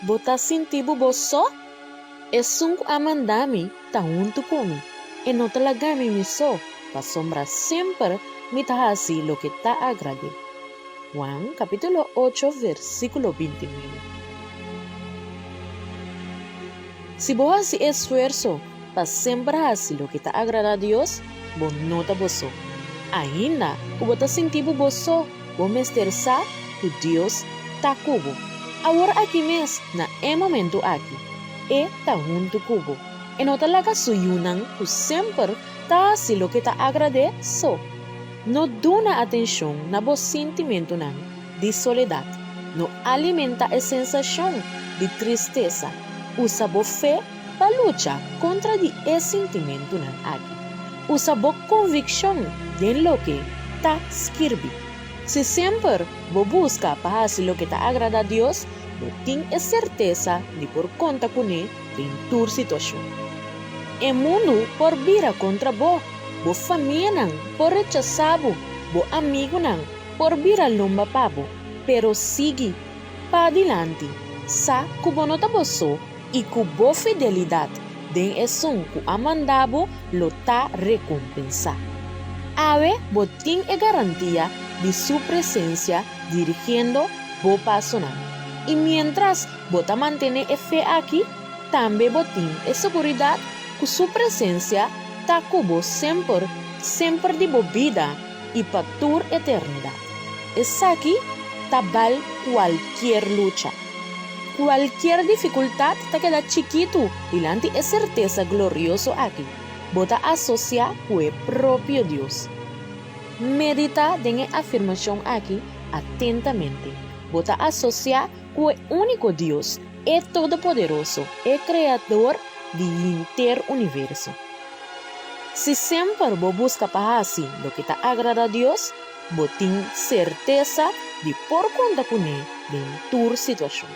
Bo ta sinti bo bo so? Esun ku a manda mi ta huntu ku mi, e no ta laga mi mi so, pasobra semper mi ta hasi loke ta agrad'é. Juan kapítulo ocho versíkulo bintinuebe. Si bo hasi esfuerso pa semper hasi loke ta agradá Dios, bo no ta bo so. Ainda ku bo ta sinti bo bo so, bo mester sa ku Dios ta ku bo. Awor aki mes, na e momentu aki, e ta huntu ku bo. E no ta laga su yunan ku semper ta hasi loke ta agrad'é so. No duna atenshon na bo sintimentunan di soledat. No alimentá e sensashon di tristesa. Usa bo fe pa lucha kontra di e sintimentunan aki. Usa bo konvikshon den loke ta skirbi. Si semper bo buska pa hasi loke ta agradá Dios, bo tin e sertesa di por konta kuné den tur situashon. E mundu por bira kontra bo, bo famianan por rechasá bo, bo amigunan por bira lomba pa bo, pero sigui padilanti, sa ku bo no ta bo so i ku bo fidelidat den esun ku a manda bo lo ta rekompensá. Awe bo tin e garantia di su presensia dirigiendo bo pasonan. I miéntras bo ta mantené e fe aki, tambe bo tin e seguridat ku su presensia ta ku bo semper, semper di bo bida i pa tur eternidat. Esaki ta bal kualkier lucha. Kualkier difikultat ta keda chikitu dilanti e sertesa glorioso aki, bo ta asosiá ku e propio Dios. Meditá den e afirmashon aki atentamente, bo ta asosiá ku e úniko Dios, e Todopoderoso, e Kreador di henter universo. Si semper bo buska pa hasi loke ta agradá Dios, Bo tin sertesa di por konta kuné den tur situashon.